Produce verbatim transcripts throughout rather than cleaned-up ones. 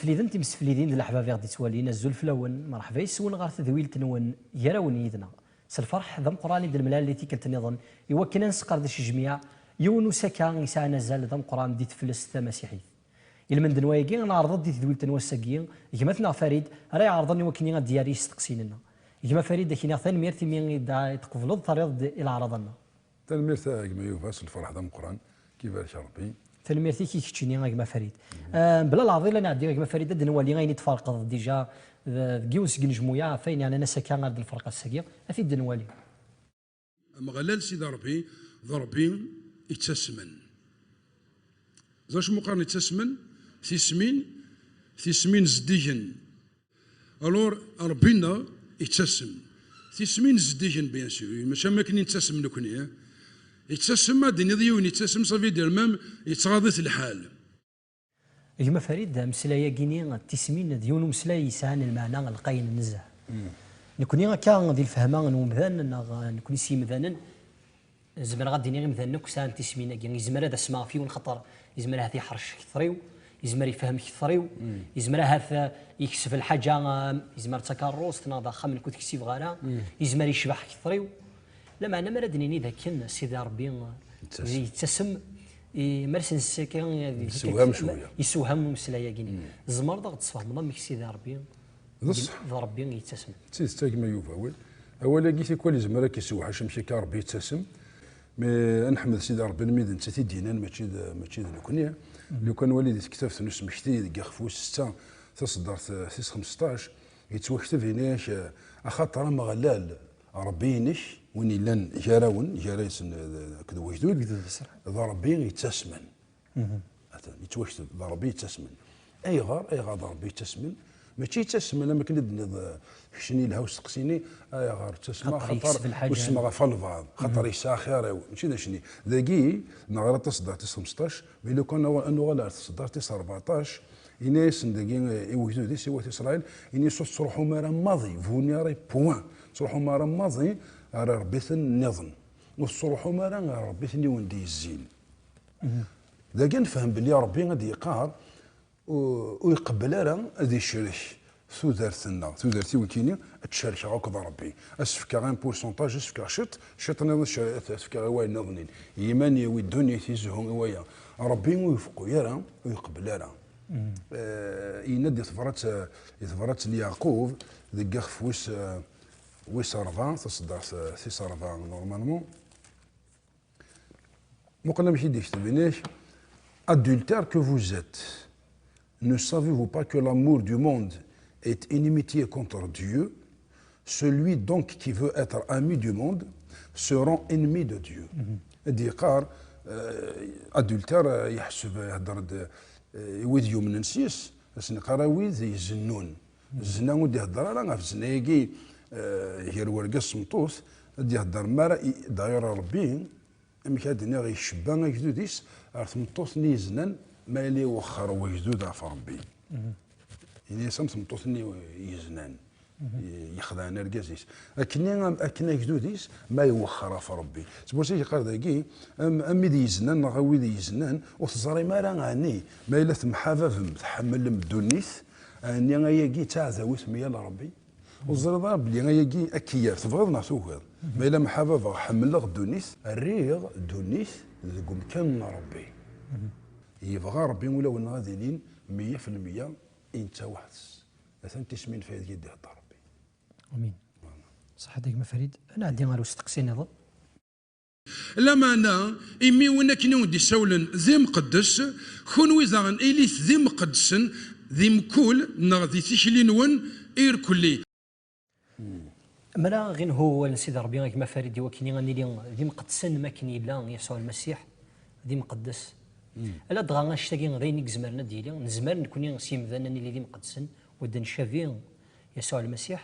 Sefliden timseflidin d leḥbab i ɣ-d-ittwalin, azul fell-awen, merḥba yes-wen ɣer tedwilt-nwen Gar-awen yid-neɣ. S lferḥ d ameqqran i d-nemlal i tikkelt nniḍen i wakken ad nesqerdec jmiɛ yiwen n usaka yesɛan azal d ameqqran di teflest tamasiḥit. Ilmend n wayagi, neɛreḍ-d di tedwilt n wass-agi gma-tneɣ Farid ara iɛerḍen i wakken ad d-yerr i yisteqsiyen-nneɣ. Gma Farid, ad k-iniɣ tanemmirt imi i d-, i d-tqebleḍ terriḍ-d i leɛraḍ-nneɣ. Tanemmirt a gma Yuba, s lferḥ d ameqqran, k-ibarek Rebbi. Tanemmirt-ik i keččini a gma Farid. Ah, mebla leɛḍil ad nɛeddi a gma Farid, ad d-nwali ayen i d-tferqeḍ dija d-, deg yiwen seg inejmuyaɛ ɣef wayen yeɛnan asaka ara d-nferq ass-agi, ad t-id-nwali. Ameɣlal Sidi Rebbi d Rebbi yettasmen. D acu mu qqaren yettasmen? Tismin, tismin zeddigen. Alors, Rebbi-nneɣ yettasem. Tismin zeddigen, bien sûr, mačči am wakken i nettasem nekni, eh? Yettasem, ma d-tiniḍ yiwen yettasem, ça veut dire même yettɣaḍ-it lḥal. Gma Farid, ameslay-agi-ni d tismin d yiwen umeslay yesɛan lmeɛna lqayen nezzeh. Nekni akka di lefhama n umdan, neɣ nekni s yimdanen, zemreɣ ad d-iniɣ imdanen akk sɛan tismin-agi. Yezmer ad asmeɣ ɣef yiwen xaṭer yezmer ahat yeḥrec kter-iw, yezmer yefhem kter-iw, yezmer ahat, eh, yekseb lḥaǧa, eh, yezmer d takarrust neɣ d axxam nekk ur t-ksibeɣ ara, yezmer yecbeḥ kter-iw. Lameɛna mi ara d-nini d akken Sidi Rebbi, eh, yettasem, i, mi ara s-nessaki, eh, yessewham cwiya. Yessewham umeslay-agi-ni. Tzemreḍ ad ɣ-d-tesfehmeḍ amek Sidi Rebbi d ṣṣeḥ. D Rebbi yettasem. D tidet a gma Yuba, oui. Awal-agi tikwal yezmer ad k-yessewḥac amek akka Rebbi yettasem. Mais ad neḥmed Sidi Rebbi, almi d nettat i d-yennan, mačči d, mačči d nekni. Lukan nwali di tektabt n usmekti deg ixef wis setta, taṣeddart, eh, tis xmesṭac, yettwakteb yenna-yak, eh, axaṭer Ameɣlal, Rebbi-inek, win yellan gar-awen, gar-asen, eh, akked wegdud, d Rebbi yettasmen. Atan, yettwakteb, d Rebbi yettasmen. Ayɣer, ayɣer d Rebbi yettasmen? Mačči yettasmen am akken i d-tenniḍ, eh, keččini yelha usteqsi-nni, ayɣer ttasmeɣ? Xaṭer yekseb lḥaǧa. Usmeɣ ɣef albaɛḍ, xaṭer yesɛa xir-iw, mačči d acni. Dagi, neɣra taṣeddart tis xmesṭac, mais lukan ad nuɣal ar taṣeddart tis rbeɛṭac, yenna-yasen dagi, eh, i wegdud-is, i wat Isṛayil, yenna-yas ur tettruḥum ara maḍi, vous n'irez point, ur tettruḥum ara maḍi ar rebbitin nniḍen, ur tettruḥum ara ar rebbitin i wen-d-yezzin. Dagi nefhem belli Rebbi ad d-yeqqar, ur, ur iqebbel ara ad icerk tudert-nneɣ, tudert-iw nekkini, ad tt-cerkeɣ akked Rebbi. Ad s-fkeɣ un pourcentage, ad s-fkeɣ ciṭ, ciṭ nniḍen ad s-fkeɣ i wayen nniḍen. I yiman-iw, i ddunit, i zzhu, i waya. Rebbi ur ifeqqu ara, ur iqebbel ara. Eh, yenna-d di tebrat, di tebrat n Yeɛqub, deg ixef wis, eh, wis ṛebɛa, taṣeddart, eh, tis ṛebɛa, normalement. Muqel amek i d-yekteb, yenna-k, adultère que vous êtes, ne savez-vous pas que l'amour du monde est inimitié contre Dieu? Celui donc qui veut être ami du monde se rend ennemi de Dieu. Ad d-yeqqar, eh, adultère, eh, yeḥseb, ihedder-d, eh, i wid yumnen s yes, ad sen-yeqqar a wid izennun. Zzna ur d-ihedder ara ɣef zzna-agi, eh, gar wergaz s tmeṭṭut, ad d-ihedder mi ara i-, d'ailleurs Rebbi, amek ad d-iniɣ, icebba agdud-is ar tmeṭṭut-nni yeznan, ma yella iwexxer wegdud ɣef Rebbi. Ini-as am tmeṭṭut-nni yeznan, i-, yexdɛen argaz-is. Akken, am-, akken agdud-is, ma iwexxer ɣef Rebbi. Seg wasmi yeqqar dagi, am, am wid yeznan, neɣ a wid yeznan, ur teẓrim ara, ɛni, ma yella temḥababem, tḥemmlem ddunit, ɛni ayagi d taɛdawit meyal Rebbi? Ur teẓriḍ ara belli ayagi akeyyar, tebɣiḍ neɣ tugiḍ? Ma yella mḥababeɣ, ḥemmleɣ ddunit, rriɣ ddunit deg umkan n Rebbi. Yebɣa Rebbi ulawen-nneɣ ad ilin meyya fi lmeyya i netta weḥd-s. Atan tismin f ayed i d-ihedder Rebbi. Amin. Ṣaḥḥa a gma Farid. Ad nɛeddi ɣer usteqsi nniḍen. Lameɛna, imiwen akken i wen-d-issawlen d imqeddes, kunwi daɣen ilit d imqeddsen di mkul neɣ di tikli-nwen irkelli. Mi ara ɣ-inhu wawal n Sidi Ṛebbi a gma Farid i wakken ad nili d imqeddsen am akken yella Yasuɛ Lmasiḥ d imqeddes. Ladɣa annect-agi d ayen i izemren ad d-yili, nezmer nekni s yimdanen ad nili d imqeddsen, u ad ncabi Yasuɛ Lmasiḥ.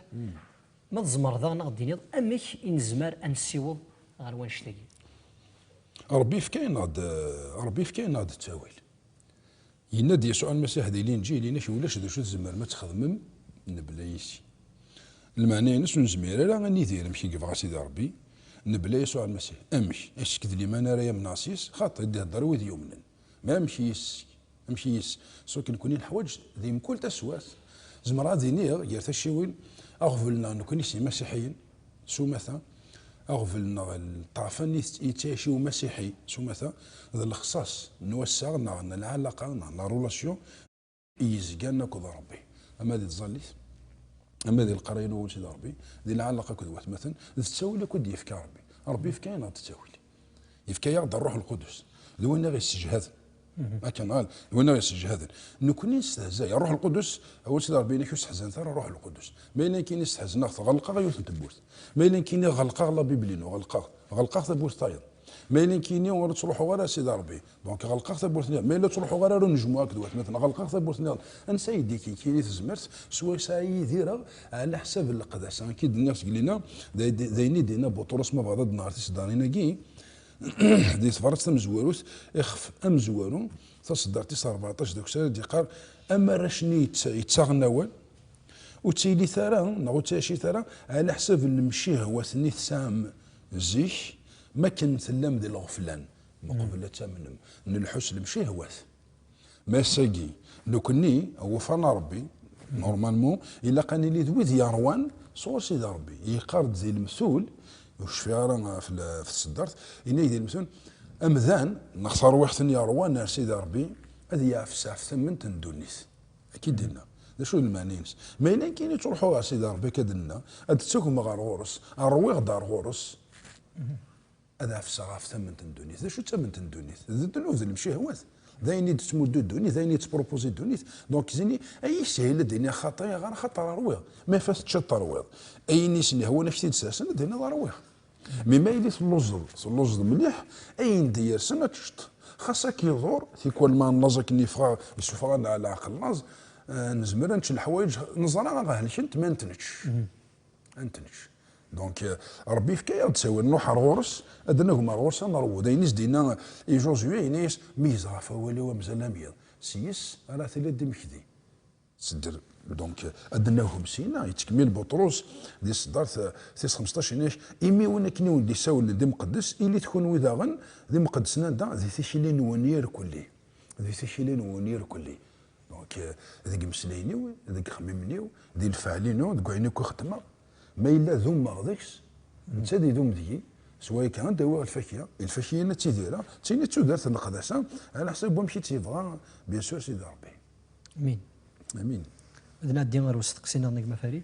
Ma tzemreḍ daɣen ad ɣ-d-tiniḍ amek i nezmer ad nessiweḍ ɣer wannect-agi? Ṛebbi yefka-yaneɣ-d, Ṛebbi yefka-yaneɣ-d ttawil. Yenna-d Yasuɛ Lmasiḥ di Linǧil, yenna-k ulac d acu tzemrem ad txedmem mebla yis-i. Lmeɛna-ines ur nezmir ara ad nidir amek i yebɣa Sidi Ṛebbi mebla Yasuɛ Lmasiḥ. Amek? Ack d liman ara yamneɣ s yis, xaṭi, ad d-ihedder wid yumnen. Ma amek yis-k? Amek i yis-, s wakken nekkni neḥwaǧ di mkul taswiɛt. Zemreɣ ad iniɣ gar tacciwin, aɣbel-nneɣ nekkni s imasiḥiyen, s umata, aɣbel-nneɣ, ṭṭerf-nni yettɛici umasiḥi s umata, d lexṣaṣ n wassaɣ neɣ n lɛalaqa neɣ n la relation i yezgan akked Ṛebbi. Ama di tẓallit, ama di leqraya n wawal n Sidi Ṛebbi, di lɛalaqa akked watmaten, d ttawil akk i d-yefka Ṛebbi. Ṛebbi yefka-yaɣ-d ttawil. Yefka-yaɣ-d Ṛṛuḥ Lqudus. D win i ɣ-yessejhaden. Akken ɣal, d win i ɣ-yessejhaden. Nekkni nestehzay. Ṛṛuḥ Lqudus, awal Sidi Ṛebbi inek ur sseḥzanet ara Ṛṛuḥ Lqudus. Ma yella nekkini sseḥzneɣ-t, ɣelqeɣ yiwet n tewwurt. Ma yella nekkini ɣelqeɣ la Bible-inu, ɣelqeɣ, ɣelqeɣ tawwurt tayeḍ. Ma yella nekkini ur ttruḥuɣ ara Sidi Ṛebbi. Donc ɣelqeɣ tawwurt-nni. Ma yella ur ttruḥuɣ ara ur nejmuɛ akked watmaten, ɣelqeɣ tawwurt-nni. Ansa i d-ikkini tezmert, s wayes ara yidireɣ ɛla ḥsab n leqdasa. Akka i d-nniɣ seg lina, d ay-, d ayen i d-yenna Buṭrus ma bɣiḍ ad d-nɣer tiseddarin-agi. Di tebrat tamezwarut, ixef amezwaru, taṣeddart-is rbeɛṭac d akessar, ad d-yeqqar, am arrac-nni yetta-, yettaɣen awal, ur ttili ara, neɣ ur ttɛicit ara, ɛla ḥsab n lemcihwat-nni tesɛam zik, makken tellam di lɣeflan, meqbel ad tamnem, n lḥus lemcihwat. Ma ass-agi, nekkni, awufan a Ṛebbi, normalement, ilaq ad nili d wid yeṛwan sɣur Sidi Ṛebbi. Yeqqar-d di lemtul, ur cfiɣ ara ɣef l-, ɣef tseddart, yenna-k di lemtul, amdan, neɣ tarwiḥt-nni yeṛwan ar Sidi Ṛebbi, ad yeɛfes ɣef tamment n ddunit. Akka i d-yenna. D acu d lmeɛna-ines? Ma yella nekkini ttruḥuɣ ɣer Sidi Ṛebbi, akka d-nenna, ad d-ttagmeɣ ɣer ɣur-s, ṛwiɣ-d ar ɣur-s. Ad ɛefseɣ ɣef tamment n ddunit. D acu d tamment n ddunit? D ddnub d lemcihwat. D ayen i d-tettmuddu ddunit, d ayen i d-tettprupuzi ddunit. Donc, zini, ay yishil ad d-iniɣ xaṭi, ɣer xaṭer ṛwiɣ. Ma fa teččiḍ terwiḍ. Ayen i sen-ihwan ad k-t-id-sersen, ad d-tiniḍ ṛwiɣ. Mi ma yili telluẓeḍ, telluẓeḍ mliḥ, ayen d-yersen ad teččeḍ. Xas ad k-iḍur, tikwal ma nellaẓ akken yeffeɣ, yessufeɣ-aneɣ leɛqel laẓ, eh, nezmer ad nečč leḥwayeǧ neẓra helkent, ma ad t-nečč. Ad t-nečč. Donc, euh, Ṛebbi yefka-yaɣ-d ttawil, nruḥ ar ɣur-s, ad nagem ar ɣur-s, ad nṛewwu. D ayen i s-d-yenna i Josué, yenna-yas, meyyez ɣef wawal-iw amzal am yiḍ. S yes ara tiliḍ d imekdi. Tsedder, donc, euh, ad nagem syin, yettkemmil Buṭrus di tseddart, euh, tis xmesṭac, yenna-yak, imi win akken i wen-d-isawlen d imqeddes, ilit kunwi daɣen d imqeddsen anda? Di tikli-nwen irkelli. Di tikli-nwen irkelli. Donc, euh, deg imeslayen-iw, deg ixemmimen-iw, di lefɛal-inu, deg wayen akk i xeddmeɣ, ma yella dumeɣ deg-s, netta ad idum deg-i, s wayka ad d-awiɣ lfakya, lfakya-nni ad tidireɣ, d tin i d tudert n leqdasa, ɛla ḥsab wamek i tt-yebɣa, bien sûr, Sidi Ṛebbi. Amin. Amin. Ad nɛeddi ɣer usteqsi-nneɣ n gma Farid.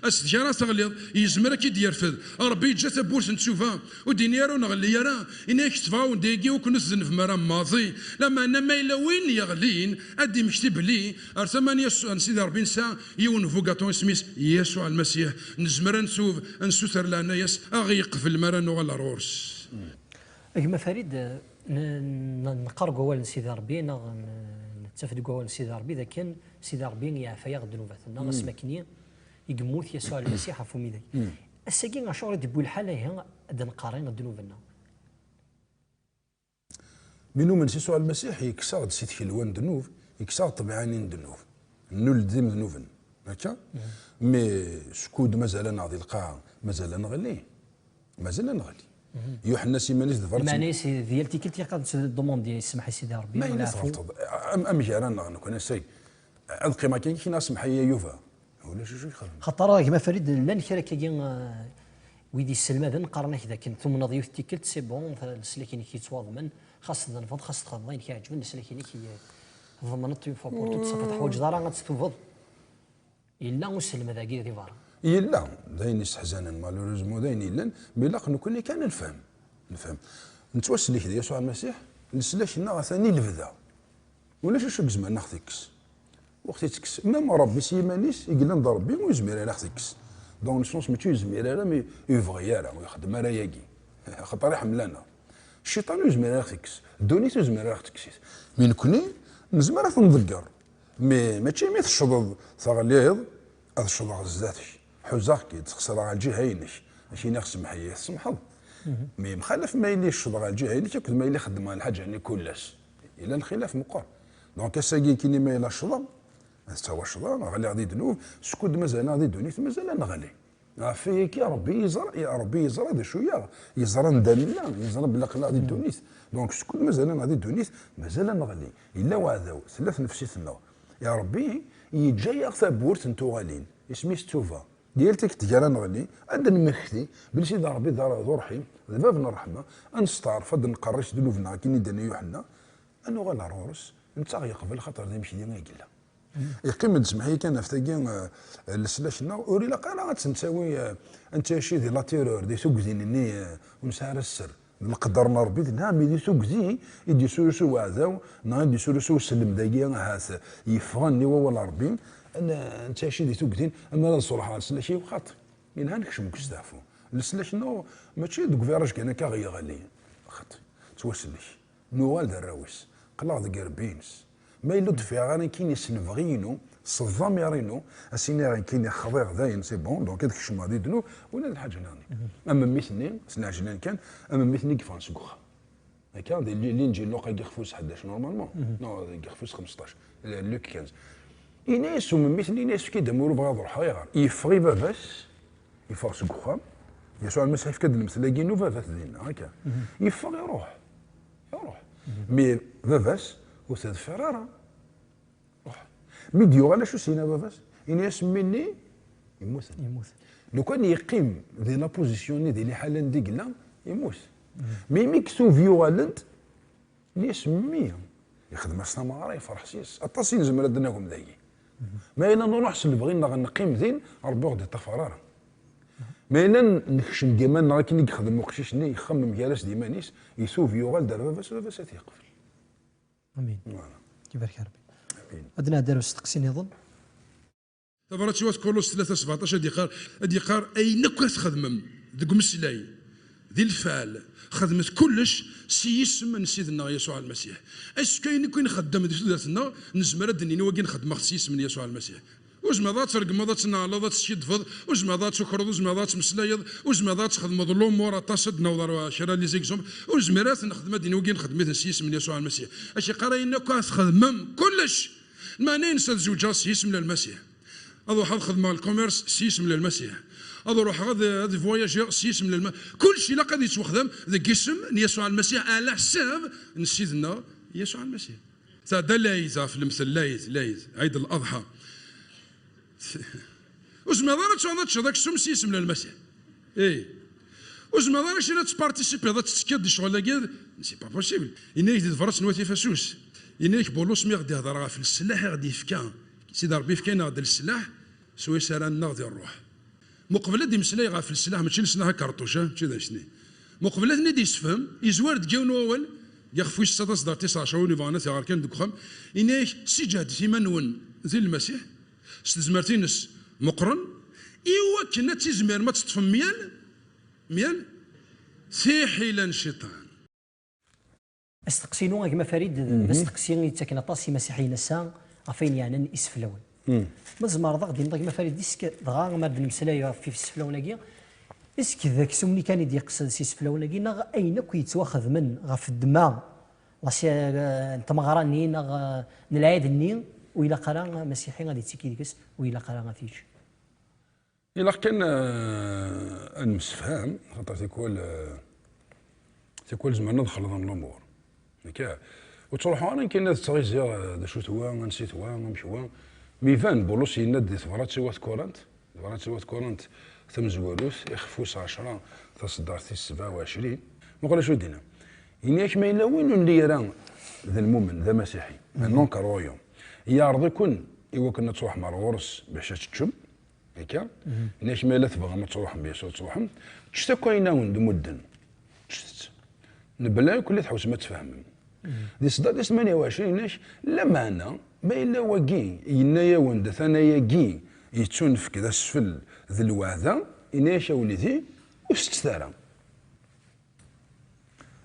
As-d kra teɣliḍ, yezmer ad k-id-yerfed. Ṛebbi yeǧǧa tawwurt n ttuba, ur d-yenni ara ur nɣelli ara. Yenna-yak tebɣa wen-d-yagi ur ken-tdennbem ara maḍi. Lameɛna ma yella win yeɣlin, ad d-imekti belli ar tama n Yasuɛ, n Sidi Ṛebbi, nesɛa yiwen n bugaṭu isem-is Yasuɛ Lmasiḥ. Nezmer ad ntub, ad nessuter leɛnaya-s, a ɣ-yeqbel mi ara nuɣal ar ɣur-s. A gma Farid, n-, n-, neqqar deg wawal n Sidi Ṛebbi, neɣ n-, nettaf deg wawal n Sidi Ṛebbi, d akken Sidi Ṛebbi yeɛfa-yaɣ ddnubat-nneɣ, asmi akken i yemmut Yasuɛ Lmasiḥ ɣef umidag. Ass-agi, acuɣer i d-yewwi lḥal ihi ad d-nqerri ddnub-nneɣ? Mi numen s Yasuɛ Lmasiḥ, yekkes-aɣ-d si tkelwa n ddnub, yekkes-aɣ-d ṭṭbiɛa-nni n ddnub. Nuled d imednuben. Akka? Mais skud mazal-aneɣ di lqaɛa, mazal ad nɣelli. Mazal ad nɣelli. Yuḥenna s iman-is d berǧ. Lmeɛna-is, di yal tikkelt ilaq ad tt-ddumandi ssmaḥ i Sidi Ṛebbi, ma yella tɣelṭeḍ, am-, amek ara nneɣ nekkni ass-agi? Ad qqimeɣ kan kina, smeḥ-i a Yuba. Ulac acu i xedmeɣ. Xaṭer, a gma Farid, llan kra akkagi, eh, wid yesselmaden, qqaren-ak d akken tumneḍ yiwet tikkelt, c'est bon, leslak-inek yettwaḍmen, xas tdenbeḍ, xas txedmeḍ ayen k-iɛeǧben, leslak-inek ye-, tḍemneḍ une fois pour toutes, ṣafi, ur teḥwaǧeḍ ara ad testubeḍ. Yella uselmed-agi di berra? Yella, d ayen isseḥzanen, malheureusement, d ayen yellan, mais ilaq nekkni kan ad nefhem. Nefhem. Nettwasellek di Yasuɛ Lmasiḥ, leslak-nneɣ atan i lebda. Ulac acu i yezmer ad aɣ-t-ikkes. Ur aɣ-t-ittekkes. Même Ṛebbi s yiman-is, i yellan d Ṛebbi, ur yezmir ara ad aɣ-t-ikkes. Dans le sens, mačči ur yezmir ara, mais ur yebɣi ara, ur ixeddem ara yagi. Axaṭer iḥemmel-aneɣ. Cciṭan ur yezmir ara ad aɣ-t-ikkes. Ddunit ur yezmir ara ad aɣ-tekkes. Mais nekkni, nezmer ad t-nḍegger. Mais mačči imi tecceḍeḍ teɣliḍ, ad ccḍeɣ zdat-k. Ḥuzaɣ-k-id, xeṣreɣ lǧiha-inek. Ad k-iniɣ semmeḥ-iyi, tsemḥeḍ. Mais mxalaf ma yili ccḍeɣ lǧiha-inek akked ma yili xeddmeɣ lḥaǧa-nni kul ass. Yella lxilaf meqqer. Donc ass-agi nekkini ma yella ccḍeɣ, ad ttawacḍeɣ, ɣliɣ di ddnub, skud mazal-aɣ di ddunit, mazal ad neɣli. Ɣef wayagi, Ṛebbi yeẓra, Ṛebbi yeẓra d acu-yaɣ, yeẓra anda nella, yeẓra belli aql-aɣ di ddunit. Donc, skud mazal-aneɣ di ddunit, mazal ad neɣli. Yella uɛdaw, tella tnefsit-nneɣ. Ya Ṛebbi yeǧǧa-yaɣ tawwurt n tuɣalin, isem-is ttuba. Di yal tikkelt gar ad neɣli, ad d-nmekti belli Sidi Ṛebbi d ar-, d uṛḥim, d bab n ṛṛeḥma, ad nesteɛṛef, ad d-nqerric ddnub-nneɣ akken i d-yenna Yuḥenna, ad nuɣal ar ɣur-s, netta a ɣ-yeqbel xaṭer d imekdi i yella. Yeqqim-d, semmeḥ-iyi kan ɣef tagi, eh, leslak-nneɣ, ur ilaq ara ad tt-nettawi, eh, ad nettɛici di la terreur, di tugdi-nni, eh, ur nesɛi ara sser. D leqder n Ṛebbi, d nneɛma, di tugdi i d-yesrusu uɛdaw, neɣ i d-yesrusu uselmed-agi, ahat yeffɣen i wawal n Ṛebbi, ad n-, ad nettɛici di tugdi, ama ad ṣruḥeɣ leslak-iw, xaṭi. Yelha nekcem deg usteɛfu. Leslak-nneɣ mačči deg uviraj kan akka ɣ-yeɣli. Xaṭi, ttwasellek. Nuɣal d arraw-is. Qqleɣ deg irebbi-ines. Ma yella ur d-ffiɣeɣ ara nekkini s lebɣi-inu, s ḍḍamir-inu, ad s-iniɣ nekkini xḍiɣ dayen, c'est bon, donc ad kecmeɣ di ddnub, ula d lḥaǧa-nni. Am mmi-tnni, s lɛejlan kan, am mmi-tnni i yeffɣen seg uxxam. Akka, di Li-, Linǧil Luqa deg ixef wis ḥdac, normalement. Non, deg ixef wis xmesṭac. Luc quinze. Ini-as umemmi-tnni, ini-as, efk-iyi-d amur, ur bɣiɣ ad ruḥeɣ, ayɣer? Yeffeɣ i baba-s, yeffeɣ seg uxxam. Yasuɛ Lmasiḥ yefka-d lemtel-agi-inu, baba-t dinna, akka. Yeffeɣ iruḥ. Iruḥ. Mi baba-s ur t-iḍfir ara. Ruḥ. Mi d-yuɣal, acu s-yenna baba-s? Ini-as, mmi-nni yemmuten. Yemmuten. Lukan yeqqim di la position-nni, di liḥala-nni i yella, yemmut. Mi, mi yektub yuɣal-d, ini-as, mmi, yexdem-as tameɣra, yefreḥ s yes. Aṭas i nezmer ad d-nagem dagi. Ma yella nruḥ s lebɣi-nneɣ neqqim din, Ṛebbi ur ɣ-d-iṭṭafar ara. Ma yella nekcem deg iman-nneɣ akken i yexdem uqcic-nni, yexemmem gar-as d iman-is, itub, yuɣal-d ar baba-s, baba-s ad t-yeqbel. Amin. Voilà. Ibarek Ṛebbi. Amin. Ad nɛeddi ar usteqsi niḍen. Tabrat i wat Kullus tlata sebɛeṭac ad yeqqar, ad yeqqar, ayen akk ara txedmem deg umeslay, di lfeɛl, xedmet kullec s yisem n Sidna Yasuɛ Lmasiḥ. Est-ce que ayen akk i nxeddem di tudert-nneɣ, nezmer ad d-nini wagi nxeddem-aɣ-t s yisem n Yasuɛ Lmasiḥ? Ur tezmireḍ ad tregmeḍ, ad tnɛleḍ, ad teskiddbeḍ, ur tezmireḍ ad tukreḍ, ur tezmireḍ ad tmeslayeḍ, ur tezmireḍ ad txedmeḍ l'umur, aṭas ad d-naweḍ ar kra n les exemples, ur nezmir ara ad t-nexdem, ad d-nini wagi nxeddem-iten s yisem n Yasuɛ Lmasiḥ. Ad k-yeqqar ayen akk ara txedmem, kullec! Lmeɛna-ines ad zewǧeɣ s yisem n Lmasiḥ. Ad ruḥeɣ ad xedmeɣ lkumirs s yisem n Lmasiḥ. Ad ruḥeɣ ad, ad voyagiɣ s yisem n Lmasiḥ. Kullec ilaq ad yettwexdam deg yisem n Yasuɛ Lmasiḥ, ɛla ḥsab n Sidna Yasuɛ Lmasiḥ. Tɛedda Lɛid ɣef lemtel, Lɛid, Lɛid, Ɛid Laḍḥa. Ur tezmireḍ ara ad tɛumeḍ ad teččeḍ aksum s yisem n Lmasiḥ. Ih. Ur tezmireḍ ara kra ad tparticipiḍ, ad tettekkiḍ di ccɣel-agi, c'est pas possible. Yenna-yak di tebrat n Wat Ifasus, yenna-yak Bulus mi ɣ-d-ihder ɣef leslaḥ i ɣ-d-yefka, Sidi Ṛebbi yefka-aneɣ-d leslaḥ, swayes ara nennaɣ di ṛṛuḥ. Muqbel ad d-imeslay ɣef leslaḥ, mačči leslaḥ akerṭuc, ah, mačči d anect-nni. Muqbel ad ten-id-yessefhem, yezwar deg yiwen wawal, ixef wis sa taṣeddart tis ɛecra, win ibɣan ad t-iɣer kan deg uxxam, yenna-yak, siǧehdet iman-nwen di Lmasiḥ, s tezmert-ines meqqren, i wakken ad tizmirem ad teṭṭfem myal, myal tiḥila n cciṭan. Asteqsi-inu, a gma Farid, d asteqsi i yettaken aṭas imasiḥiyen ass-a ɣef wayen yeɛnan iseflawen. Ma tzemreḍ ad ɣ-d-tiniḍ, a gma Farid, isk dɣa, ma d-nemmeslay ɣef iseflawen-agi, isk d aksum-nni kan i d-yeqsed s iseflawen-agi, neɣ ayen akk yettwaxedmen ɣef ddma, la si-, n tmeɣra-nni, neɣ, eh, n lɛid-nni, ur ilaq ara amasiḥi ad ittekki deg-s, ur ilaq ara ad t-yečč? Ilaq kan, eh, ad nemsefham, xaṭer tikwal, eh, tikwal zemren ad xelḍen lumuṛ. Akka, ur ttruḥuɣ ara nekkini ad ttɣiziɣ, eh, d acu-t wa, ansi-t wa, amek wa. Mi iban, Bulus yenna-d di tebrat i wat Kurint, tebrat i wat Kurint tamezwarut, ixef wis ɛecra, taṣeddart tis sebɛa u ɛecrin. Muqel acu i d-yenna. Yenna-yak ma yella win ur nelli ara d lmumen, d amasiḥi, un non-croyant, yeɛreḍ-iken i wakken ad truḥem ar ɣur-s bac ad teččem, akka, yenna-yak ma yella tebɣam ad truḥem, bien sûr ad truḥem, ččet akk ayen awen-d-mudden, ččet-tt. Nebla akk la tḥewsem ad tfehmem. Di ṣṣdad tis tmanya u ɛecrin, yenna-yak, lameɛna ma yella wagi yenna-yawen-d atan ayagi yettunefk d asfel d lweɛda, yenna-yak a wlidi, ur s-ččet ara.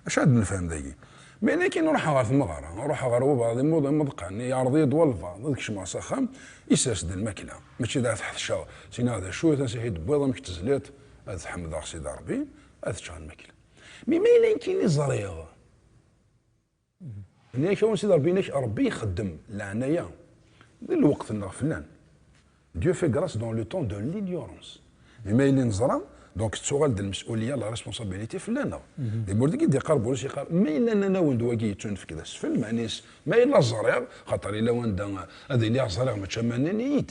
Acu ad nefhem dagi? Mi akken ruḥeɣ ɣer tmeɣra, ruḥeɣ ɣer wabɛaḍ imuḍ-, imeḍqan, yeɛreḍ-iyi-d walbeɛḍ ad kecmeɣ s axxam, isers-d lmakla. Mačči d ad ḥetceɣ, s-iniɣ d acu, tansiḥi d-tewwiḍ, amek tezliḍ, ad ḥemdeɣ Sidi Ṛebbi, ad ččeɣ lmakla. Mi ma yella nekkini ẓriɣ, yenna-yak, awen Sidi Ṛebbi, yenna-yak, Ṛebbi ixeddem leɛnaya di lweqt-nneɣ fell-an. Dieu fait grâce dans le temps de l'ignorance. Mi ma yili neẓra, donc tettuɣal-d lmes'uliya, la responsabilité fell-aneɣ. Di wurd-agi d-iqqar Bulus, iqqar ma yella nnan-awen-d wagi yettunefk d asfel, meɛna-s ma yella ẓriɣ, xaṭer yella wanda ad iliɣ ẓriɣ, mačči am nnan-iyi-d.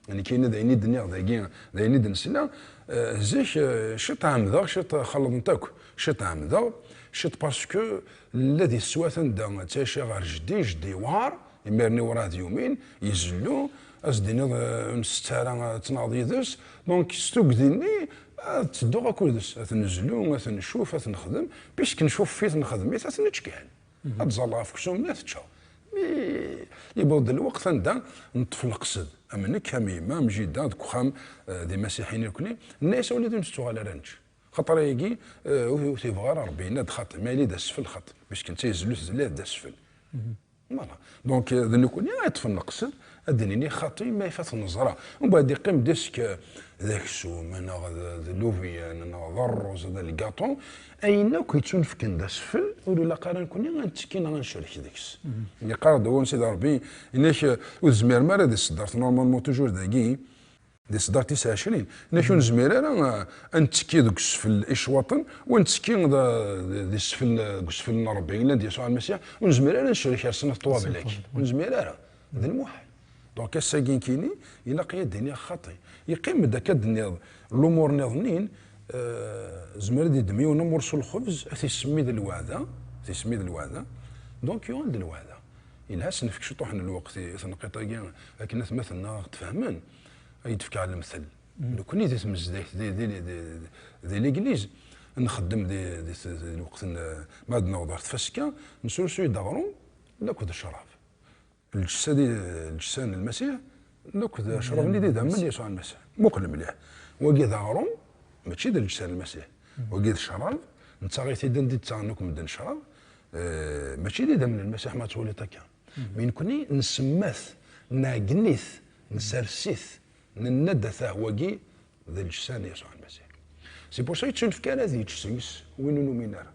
Nekkini d ayen i d-nniɣ dagi, d ayen i d-nesla. Eh, zik, eh, ciṭ ɛemdeɣ, ciṭ xelḍent akk, ciṭ ɛemdeɣ, ciṭ parce que la di teswiɛt anda ttɛici ɣer jeddi, jeddi yewɛer, imir-nni werɛad yumin, izellu, ad s-d-tiniḍ, eh, ur nsett ara ad tnaɣeḍ yid-s. Donc s tugdi-nni ad tedduɣ akked-s, ad t-nezlu, ad t-ncuf, ad t-nexdem, puisque ncuf-it, nexdem-it, ad t-nečč kan. Ad ẓalleɣ ɣef uksum-nni, ad t-ččeɣ. Mi yewweḍ-d lweqt anda neṭṭef leqsed, am nekk, am yemma, am jida, deg uxxam, eh, d imasiḥiyen nekkni, nenna-yas a wladi ur nettuɣal ara nečč. Xaṭer ayagi, eh, ur, ur t-yebɣi ara Ṛebbi, yenna-d xaṭi, ma yella d asfel xaṭi, puisque netta yezlu tezla d asfel. Voilà. Donc, eh, d nekkni ara yeṭṭfen leqsed, ad d-nini xaṭi ma ifat neẓra. Umbeɛd iqqim disque d aksum, neɣ d, d lubiyan, neɣ d ṛṛuz, d lgaṭu. Ayen akk yettunefken d asfel, ur ilaq ara nekkni ad nettekki neɣ ad necrek deg-s. Yeqqar-d wawal n Sidi Ṛebbi, inek, eh, ur tezmirem ara di tseddart, normalement toujours dagi, di tseddart tis ɛecrin, inek ur nezmir ara, eh, ad nettekki deg usfel icwaṭen, u ad nettekki d, di usfel, deg usfel n Ṛebbi, yellan d Yasuɛ Lmasiḥ, ur nezmir ara ad necrek ar snat ṭṭwabel-agi. Ur nezmir ara. D lmuḥal. Donc ass-agi nekkini, ilaq-iyi ad d-iniɣ xaṭi. Yeqqim-d akka d-nniḍ, lumuṛ nniḍen-in, eh, zemmer ad yeddem yiwen amursu n lxebz, ad t-isemmi d lweɛda, ad t-isemmi d lweɛda. Donc yuɣal d lweɛda. Yelha ad s-nefk ciṭuḥ n lweqt i, i tneqqiṭ-agi, akken atmaten-nneɣ ad ɣ-d-fehmen, ad yi-d-fkeɣ lemtel. Nekkni di tmezdaɣt, di, di, di, di, di l'église, nxeddem di, di, di lweqt n, ma ad newweḍ ɣer tfaska, nesrusuy-d aɣrum, akked ccrab. Lǧessa di, lǧessa n Lmasiḥ, akked ccrab-nni d idammen n Yasuɛ Lmasiḥ. Muqel mliḥ. Wagi d aɣrum, mačči d lǧessa n Lmasiḥ. Wagi d ccrab, nettaɣ-it-id anda i d-ttaɣen akk medden ccrab, eh, mačči d idammen n Lmasiḥ ma twaliḍ akka. Mi nekkni nsemmat, nɛeggen-it, nsers-it, nenna-d atah wagi d lǧessa n Yasuɛ Lmasiḥ. C'est pour ça yettunefk ara ad yečč seg-s win ur numin ara.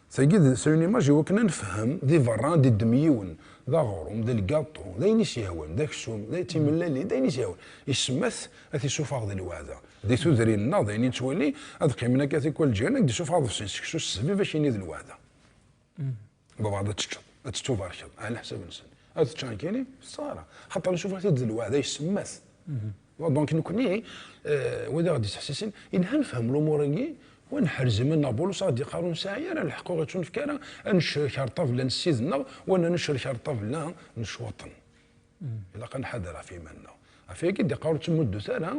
Tagi d, c'est une image i wakken ad nefhem di berra ad d-iddem yiwen d aɣrum, d lgaṭu, d ayen i s-yehwan, d aksum, d timellalin, d ayen i s-yehwan. Isemmat ad t-isuffeɣ d lweɛda. Di tudrin-nneɣ d ayen i nettwali, ad qqimen akka tikwal lǧiran, ad d-isuffeɣ aḍebsi n seksu s zzbib, ad k-yini d lweɛda. Baba ad teččeḍ, ad tettubarkeḍ ɛla ḥsab-nsen. Ad teččeɣ nekkini? Ṣṣara. Xaṭer nsuffeɣ-t-id d lweɛda, yessemmat. Donc nekkni, eh, wid i ɣ-d-ittḥessisen, yelha nefhem lumuṛ-agi, wa neḥrez iman-nneɣ. Bulus a ɣ-d-yeqqar ur nesɛi ara lḥeqq, ur ɣ-ittunefk ara ad necrek ar ṭṭabla n Ssid-nneɣ, wa ad necrek ar ṭṭabla n ccwaṭen. Ilaq ad nḥader ɣef yiman-nneɣ. Ɣef wagi d-iqqar ur ttmuddut ara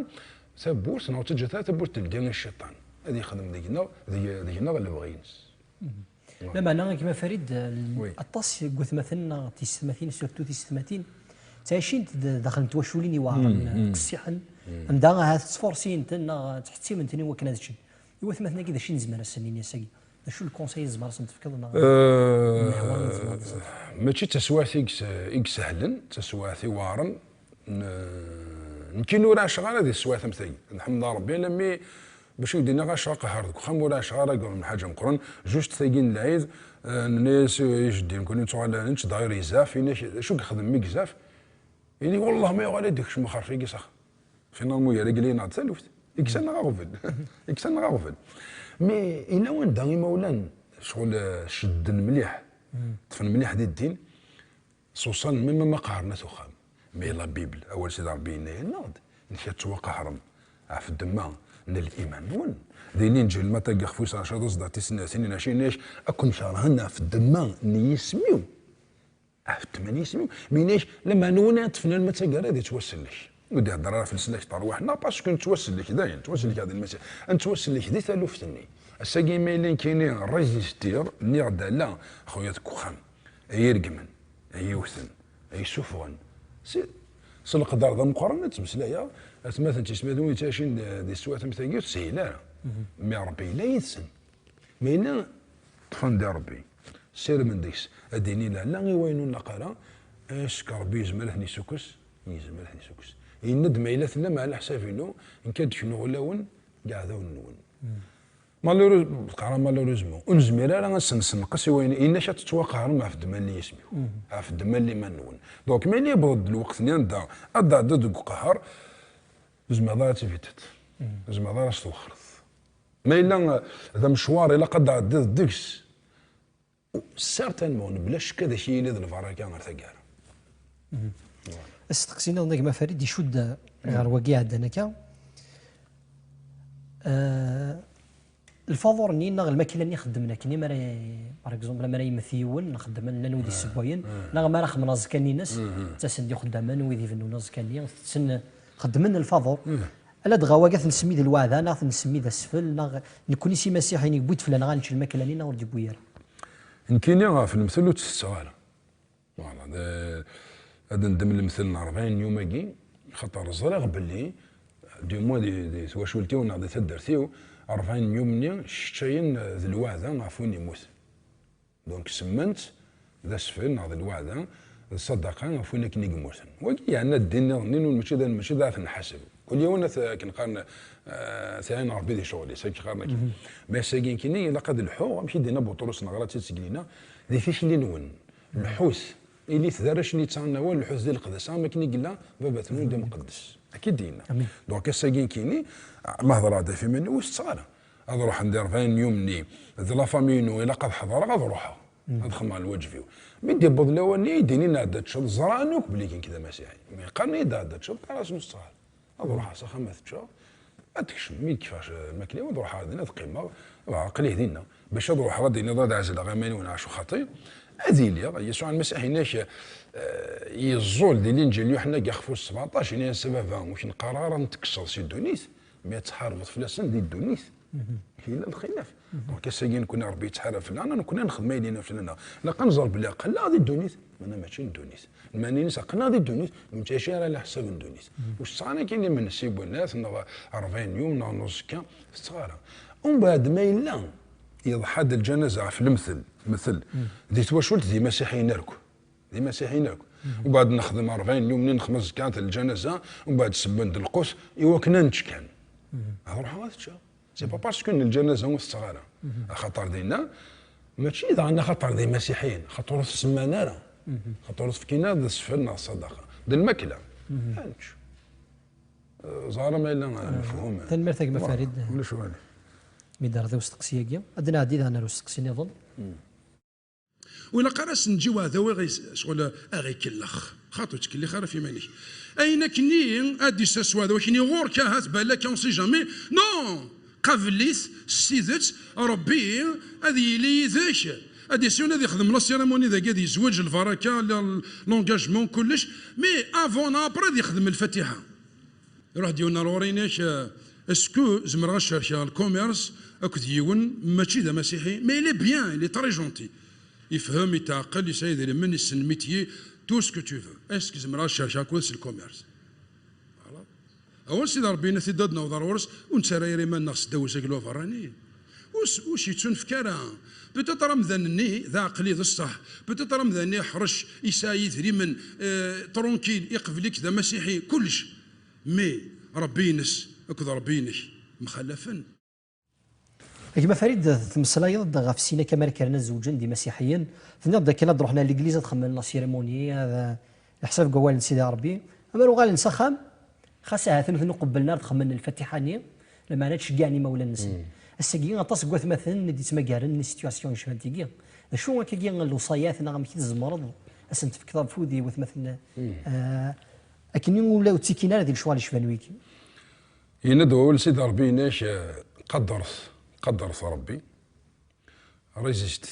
tawwurt, neɣ ur ttaǧǧat ara tawwurt teldi i cciṭan. Ad yexdem deg-neɣ, deg-, deg-neɣ lebɣi-ines. Lameɛna, a gma Farid, l-, Oui. aṭas n watmaten neɣ tisetmatin, surtout tisetmatin, ttɛicint d-, daxel n twaculin iweɛren, qessiḥen, anda ahat ttfurṣiyent-ten neɣ ttḥettimen-ten i wakken ad ččen. I watmaten-agi, d acu i nezmer ad sen-nini ass-agi? D acu n lkunsay i tzemreḍ ad sen-tefkeḍ neɣ Eh, nnehwa i tzemreḍ ad sen-tefkeḍ? Mačči d taswiɛt i is-, i isehlen, d taswiɛt iweɛren. N-, nekkini ur ɛaceɣ ara di teswiɛt am tagi. Nḥemd Ṛebbi, alammi bac i d-iniɣ ɛaceɣ aqehher deg uxxam, ur ɛaceɣ ara deg lḥaǧa meqqren. Juste tagi n lɛid, eh, nenna-yas i jeddi, nekkni nettuɣal ad nečč, dayir yezɛef, yenna-k, d acu i yexdem mi yezɛef? Ini, wallah ma yuɣal ad d-ikcem xerf-agi s axxam. Finalement, yerregel-iyi-d taluft. Iksan-aɣ aɣbel. Iksan-aɣ aɣbel. Mais yella wanda imawlan, ccɣel, eh, cedden mliḥ, ṭṭfen mliḥ di ddin, ṣuṣan même ma qehren at uxxam. Mais la Bible, awal Sidi Ṛebbi yenna-yaneɣ-d, nekk ad tettwaqehrem ɣef ddemma n liman-nwen. Di Linǧil, Matta deg ixef wis ɛecra, taẓeddart tis tnatin, yenna-k, ad ken-kerhen ɣef ddemma n yisem-iw. Ɣef ddemma n yisem-iw. Mi yenna-k, lameɛna win i ṭṭfen alma d taggara ad yettwasellek. Ur d-ihedder ara ɣef leslak n ṛṛwaḥ-nneɣ, parce que nettwasellek dayen, nettwasellek-aɣ di Lmasiḥ. Ad nettwasellek di taluft-nni. Ass-agi ma yella nekkini résistiɣ, nniɣ-d ala, xuya deg uxxam. Ay iregmen, ay iwten, ay isuffɣen. Si, s leqder d ameqqran ad ttmeslayeɣ, atmaten d tisetmatin wid yettɛicin di, di teswiɛt am tagi, ur teshil ara. Mi Ṛebbi yella yid-sen. Ma yella ṭṭfen di Ṛebbi, ssirmen deg-s, ad d-ini lɛella i wayen ur nlaq ara, est-ce que Ṛebbi yezmer ad ten-isukkes? Yezmer ad ten-isukkes. Yenna-d, ma yella tellam ɛla ḥsab-inu, nekk ad d-knuɣ ulawen deg iɛdawen-nwen. Malheureux-, teqra malheureusement, ur nezmir ara ad sen-nessenqes i wayen, yenna-k ad tettwaqehrem ɣef ddemma n yisem-iw, ɣef ddemma n liman-nwen. Donc, ma yella yewweḍ-d lweqt-nni anda ad d-tɛeddiḍ deg uqehher, ur tezmireḍ ara ad tividiḍ. Ur tezmireḍ ara ad s-twexxreḍ. Ma yella d amecwar ilaq ad d-tɛeddiḍ deg-s, certainement, bla ccek ad ak-yili d lbaraka ar taggara. Asteqsi nniḍen a gma Farid icudd ɣer wagi iɛeddan akka. Eh, lfaḍur-nni neɣ lmakla-nni xeddmen akken, mi ara, par exemple, mi ara yemmet yiwen, xeddmen, llan wid issewwayen, neɣ mi ara xedmen aẓekka-nni-ines, ttasen-d ixeddamen, wid ibennun aẓekka-nni, tetten, xeddmen lfaḍur. Ala dɣa wagi ad t-nsemmi d lweɛda, neɣ ad t-nsemmi d asfel, neɣ nekkni s imasiḥiyen yewwi-d fell-aneɣ ad nečč lmakla-nni, neɣ ur d-yewwi ara? Nekkini ɣef lemtel ur tt-tetteɣ ara. Voilà, d-, ad ndem lemtel n rebɛin n yum-agi, xaṭer ẓriɣ belli, du moins di, di twacult-iw neɣ di taddart-iw, rebɛin n yum-nni cceččayen d lweɛda ɣef win yemmuten. Donc, semmant d asfel neɣ d lweɛda, d ṣṣadaqa ɣef win akken i yemmuten. Wagi yeɛna ddin nniḍen-nni, mačči d, mačči d ad nḥaseb. Kul yiwen ad t-, akken qqaren, eh, sɛin Ṛebbi di ccɣel-is, akken qqaren akka. Mais ass-agi nekkini ilaq ad lḥuɣ, amek i d-yenna Buṭrus neɣra-tt-id seg lina, di tikli-nwen, lḥut, ilit d arrac n yettɣannen awal, lḥut di leqdasa, am akken i yella Baba-twen d amqeddes. Akka i d-yenna. Donc ass-agi nekkini, ma hedreɣ-d ɣef iman-iw, ur tetteɣ ara. Ad ruḥen di rebɛin n yum-nni, d la famille-inu, ilaq ad ḥeḍreɣ, ad ruḥeɣ. Ad xedmeɣ lwaǧeb-iw. Mi d-yewweḍ lawan-nni, i d-inin ɛedda teččeḍ, ẓran akk belli nekk d amasiḥi. Mi qqaren-iyi-d ɛedda teččeḍ, qqareɣ-asen ur tetteɣ ara. Ad ruḥeɣ s axxam ad ččeɣ, ad tekcem. Mi d-kfeɣ c-, lmakla-iw, ad ruḥeɣ ɣer din, ad qqimeɣ, ad aql-i dinna. Bac ad ruḥeɣ ad d-iniḍ ad ɛezleɣ iman-iw neɣ acu xaṭi, ad iliɣ. Yasuɛ Lmasiḥ yenna-k, eh, yeẓẓul di Linǧil n Yuḥenna deg axef wis sebɛeṭṭac, yenna-yas a Baba, ur k-neqqar ara ad ten-tekkseḍ si ddunit, mi ad tḥarbeḍ fell-asen di ddunit. Yella lxilaf. Donc ass-agi nekkni Ṛebbi yettḥarab fell-aneɣ, nekkni ad nexdem ayen yenna fell-aneɣ. Ilaq ad nẓer belli aql-aɣ di ddunit, meɛna mačči n ddunit. Lmeɛna-ines aql-aɣ di ddunit, ur nettɛici ara ɛla ḥsab n ddunit. Ur tetteɣ ara nekkini imensi n winnat neɣ rebɛin yum neɣ n uẓekka, ur tetteɣ ara. Umbeɛd ma yella yeḍḥa-d lǧanaza ɣef lemtel, metel, di twacult d imasiḥiyen akk. D imasiḥiyen akk. Umbeɛd nexdem rebɛin yum-nni, nexdem aẓekka lǧanaza, umbeɛd sebben-d lqut i wakken ad nečč kan. Ad ruḥeɣ ad ččeɣ. C'est pas parce que n lǧanaza ur tetteɣ ara. Axaṭer dinna, mačči daɣen axaṭer d imasiḥiyen, axaṭer ur t-semman ara. Axaṭer ur t-fkin ara d asfel neɣ ṣṣadaqa. D lmakla. Ad nečč. Eh, ẓer ma yella, eh, mefhum. Tanemmirt a gma Farid. Ulac walu. Mi d-terdiḍ usteqsi-agi, ad d-nɛeddi daɣen ar usteqsi nniḍen. Ur ilaq ara ad s-neǧǧ i uɛdaw ad ɣ-, ccɣel ad ɣ-ikellex. Xaṭi ur ttkellix ara ɣef yiman-ik. Ayen akkenni ad d-issers uɛdaw akkenni ɣur-k, ahat, balak, on sait jamais. Non! Qabel-it s tidet, Ṛebbi ad yili yid-k. Ad d-yas yiwen ad yexdem la cérémonie dagi, ad yezweǧ, lbaraka, la, l'engagement, kullec. Mais avant, après, ad yexdem lfatiḥa. Iruḥ-d yiwen ar ɣur-i, yenna-k, eh, est-ce que zemreɣ ad cerkeɣ le commerce akked yiwen mačči d amasiḥi, mais il est bien, il est très gentil. Yefhem, yetɛeqqel, yesɛa idrimen, yessen le métier, tout ce que tu veux. Est-ce que zemreɣ ad cerkeɣ akked-s le commerce? Voilà. Awal Sidi Ṛebbi yenna-t-id ad naweḍ ar ɣur-s, ur nettarra ara iman-nneɣ seddaw uzaglu aberrani. Ur s-, ur s-yettunefk ara. Peut-être amdan-nni d aɛeqli d ṣṣeḥ. Peut-être amdan-nni yeḥrec, yesɛa idrimen, eh, tranquille, iqbel-ik d amasiḥi, kullec. Mais Ṛebbi-ines akked Ṛebbi-inek mxalafen. A gma Farid, tmeslayeḍ-d ɣef sin akka mi ara kkren ad zewǧen d imasiḥiyen, tenniḍ-d akken ad ruḥen ar legliz ad xedmen la cérémonie, ad, leḥsab deg wawal n Sidi Ṛebbi, amer uɣalen s axxam, xas ahat ur ten-qebblen ara ad xedmen lfatiḥa-nni, lameɛna ad ceggɛen imawlan-nsen. Ass-agi, aṭas n watmaten i d-yettmagaren les situations yecban tigi. D acu akkagi lewṣayat neɣ amek i tzemreḍ ad sen-tefkeḍ afud i watmaten, eh, akken ula ur ttikin ara di lecɣal yecban wigi? Yenna-d wawal Sidi Ṛebbi, yenna-k, eh, qadret, qadret Ṛebbi. Résistit,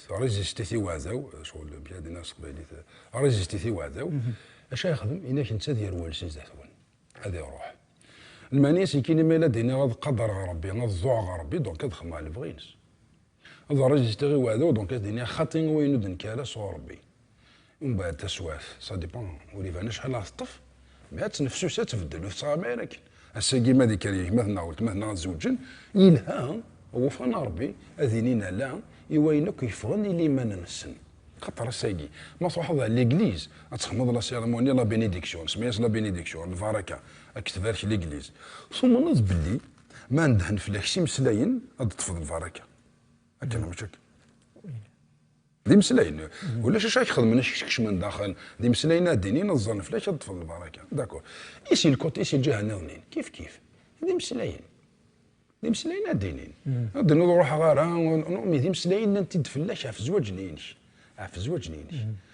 résistit i uɛdaw, ccɣel amek ara d-iniɣ s teqbaylit, résistit i uɛdaw. Acu ara yexdem? Yenna-k netta ad yerwel si zdat-wen, ad iruḥ. Lmeɛna-s nekkini ma yella ad iniɣ ad qadreɣ Ṛebbi, ad ḍuɛeɣ Ṛebbi, donc ad xedmeɣ lebɣi-ines. Ad résistit i uɛdaw, donc ad iniɣ xaṭi i wayen ur d-nekki ara sɣur Ṛebbi. Umbeɛd taswiɛt, ça dépend, ur iban acḥal ara teṭṭef, mais ad tennefsus, ad tbeddel, ur tettɣama ara akken. Ass-agi ma d ikker gma-tneɣ, weltma-tneɣ ad zewǧen, yelha, awufan a Ṛebbi, ad inin ala i wayen akk yeffɣen i liman-nsen. Xaṭer ass-agi, ma truḥeḍ ɣer l'église, ad txedmeḍ la cérémonie, la bénédiction, nsemmi-as la bénédiction, lbaraka, ad k-tbarek l'église. Tumneḍ belli ma ndehen fell-ak s imeslayen, ad d-teṭṭfeḍ lbaraka. Akken, mačči akka? D imeslayen. Ulac acu ara k-xedmen, acu k-skecmen daxel. D imeslayen ad d-inin, ad ẓẓren fell-ak, ad ṭṭfen lbaraka. D'accord. Et si le côté, et si lǧiha nniḍen-in? Kif kif. D imeslayen. D imeslayen ad d-inin. Ad d-iniḍ ur ruḥeɣ ara, ur, ur, mi d imeslayen nnan-t-id fell-ak ɣef zzwaǧ-nni-inek. Ɣef zzwaǧ-nni-inek.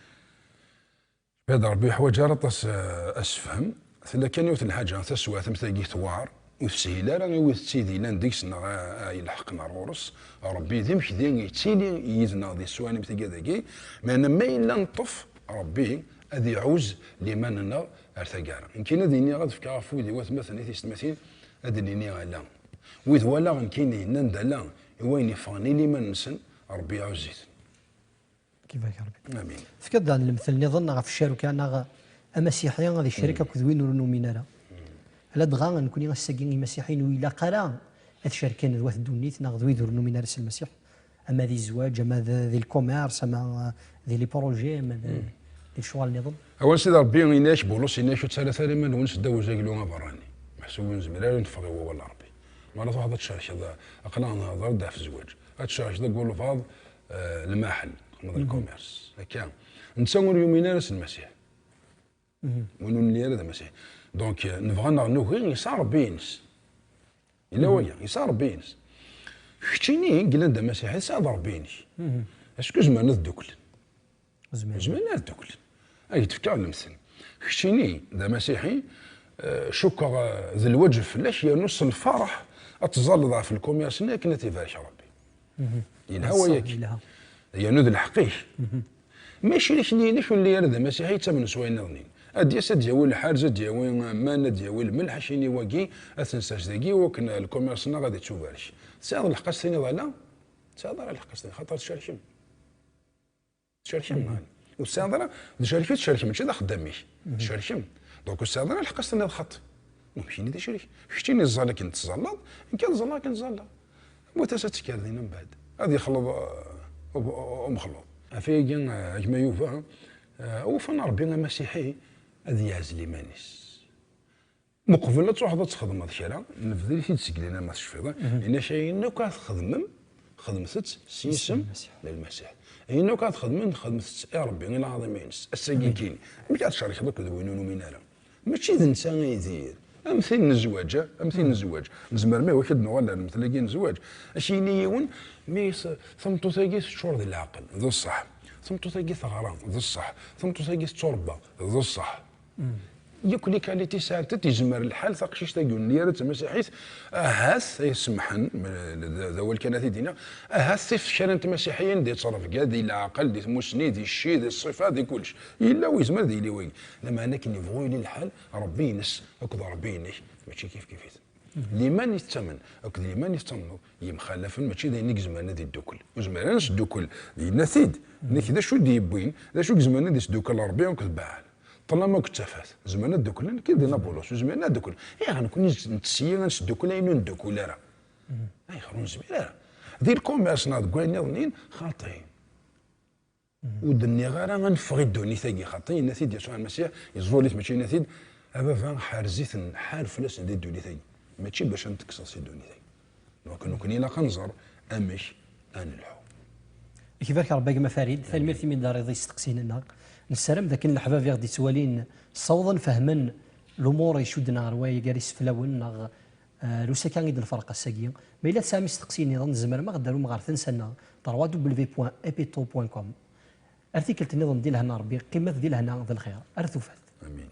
Bad Ṛebbi yeḥwaǧ ara aṭas, eh, asefhem. Tella kan yiwet n lḥaǧa, taswiɛt am tagi tewɛer, ur teshil ara i wid ttidi llan deg-s neɣ a, a yelḥeqen ar ɣur-s. Ṛebbi d imekdi yettili yid-neɣ di teswiɛin am tagi dagi, meɛna ma yella neṭṭef, Ṛebbi ad iɛuz liman-nneɣ ar taggara. Nekkini ad iniɣ, ad fkeɣ afud i watmaten, i tiyessetmatin, ad d-nini ala. Wid walaɣ nekkini nnan-d ala i wayen yeffɣen i liman-nsen, Ṛebbi iɛuz-iten. Kifak Ṛebbi. Amin. Tefkiḍ-d daɣen lemtel nniḍen ɣef ccaruka neɣ amasiḥi ad icrek akked win ur numin ara. Ladɣa nekkni ass-agi imasiḥiyen ur ilaq ara ad cerken d wat ddunit neɣ d wid ur numin ara s Lmasiḥ. Ama di zzwaǧ, ama d, di lkumirs, ama, uh, di les projets, ama d, di lecɣal nniḍen. Awal Sidi Ṛebbi, yenna-ak Bulus, yenna-ak ur ttalat ara iman-nwen seddaw uzaglu aberrani. Meḥsub ur nezmir ara ad neffeɣ i wawal n Ṛebbi. Mi ara truḥeḍ ad tcerkeḍ, aql-aɣ nehḍer-d ɣef zzwaǧ. Ad tcerkeḍ deg walbeɛḍ, eh, lmaḥel, neɣ d lkumirs. Akka. Netta ur yumin ara s Lmasiḥ. Win ur nelli ara d amasiḥi. Donc, eh, nebɣa neɣ nugi, yesɛa Ṛebbi-ines. Yella waya, yesɛa Ṛebbi-ines. Keččini i yellan d amasiḥi, tesɛiḍ Ṛebbi-inek. Est-ce que zemren ad dduklen? Zemren. Zemren ad dduklen. Ad k-d-fkeɣ lemtel. Keččini d amasiḥi, eh, cukkeɣ, eh, d lwaǧeb fell-ak, yernu s lferḥ ad tẓalleḍ ɣef lkumirs-nni akken ad t-ibarek Ṛebbi. Yelha waya-k. Yelha. Yernu d lḥeqq-ik. Ma icrik-nni-inek ur nelli ara d amasiḥi, yettamen s wayen nniḍen. Ad d-yas, ad d-yawi lḥerz, ad d-yawi aman, ad d-yawi lmelḥ, ad k-yini wagi, ad t-nsers dagi, wakken lkumirs-nneɣ ad ittubarek. Tesɛiḍ lḥeqq ad s-tiniḍ ala? Tesɛiḍ ara lḥeqq ad s-tiniḍ, xaṭer tcerkem. Tcerkem, neɣ? Ur tesɛiḍ ara, tcerkem, tcerkem, mačči d axeddam-ik. Tcerkem. Donc, ur tesɛiḍ ara lḥeqq ad s-tiniḍ xaṭi. Ur kini d acrik. Keččini ẓẓal akken tettẓallaḍ, nekk ad ẓẓalleɣ akken ttẓallaɣ. Wwet-as ad tekker din mbeɛd. Ad yexleḍ, uh, u-, u-, umexluḍ. Ɣef wayagi, uh, a gma Yuba, uh, awufan Ṛebbi amasiḥi ad yeɛzel iman-is. Meqbel ad truḥeḍ ad txedmeḍ kra, nebdel-it-id seg lina ma tecfiḍ, eh? Ini-ak ayen akk ad txedmem, xedmet-t s yisem n Lmasiḥ. Ayen akk ad txedmem, xedmet-t i Ṛebbi, i lɛaḍima-ines. Ass-agi kini, amek ad tcerkeḍ akked win ur numin ara? Mačči d netta ay dir. Am tin n zzwaǧ, eh? Am tin n zzwaǧ. Nezmer mi wakk ad d-nuɣal ar lemtel-agi n zzwaǧ. Ad k-yini yiwen, mi s-, tameṭṭut-agi teččur d leɛqel, d ṣṣeḥ. Tameṭṭut-agi teɣra, d ṣṣeḥ. Tameṭṭut-agi tetturebba, d ṣṣeḥ. Yakk les qualités sɛant-t, yezmer lḥal taqcict-agi ur nelli ara d tamasiḥit, ahat, ay semḥen, d, d awal kan ad t-id-iniɣ, ahat tif kra n tmasiḥiyin di ttrebga, di leɛqel, di tmussni, di cci, di ṣṣifa, di kullec. Yella u yezmer ad yili wagi. Lameɛna akken yebɣu yili lḥal, Ṛebbi-ines akked Ṛebbi-inek mačči kifkif-iten. Liman i tettamen akked liman i tettamneḍ yemxalafen, mačči d ayen i izemren ad iddukkel. Ur zmiren ara ad nesdukkel, yenna-t-id. Nekk d acu i d-yewwin, d acu i izemren ad isdukkel Ṛebbi akked Baɛal? Ṭṭlam akked tafat, zemren ad dduklen, akken d-yenna Bulus, ur zmiren ad dduklen. Ayɣer nekkni nettessi ad nesdukkel ayen ur neddukkul ara? Ayɣer ur nezmir ara? Di lkumirs neɣ deg wayen nniḍen, xaṭi. Ur d-nniɣ ara ad neffeɣ i ddunit-agi, xaṭi yenna-t-id Yasuɛ Lmasiḥ, iẓẓul-it, mačči yenna-t-id, a Baba, ḥerz-iten, ḥar fell-asen di ddunit-agi. Mačči bac ad n-tekkseḍ si ddunit-agi. Donc, nekkni ilaq ad nẓer amek ad nelḥu. Ak ibarek Ṛebbi a gma Farid, tanemmirt imi d-terriḍ i isteqsiyen-nneɣ. Nessaram d akken leḥbab i ɣ-d-ittwalin ssawḍen fehmen lumuṛ icudden ɣer waya gar iseflawen neɣ Eh, ar usaka i d-nferreq ass-agi. Ma yella tesɛam isteqsiyen-nniḍen, tzemrem ad ɣ-d-tarum ɣer tensa-nneɣ, trois W point epito point com. Ar tikkelt-nniḍen di lehna Ṛebbi, qqimet di lehna d lxir. Ar tufat. Amin.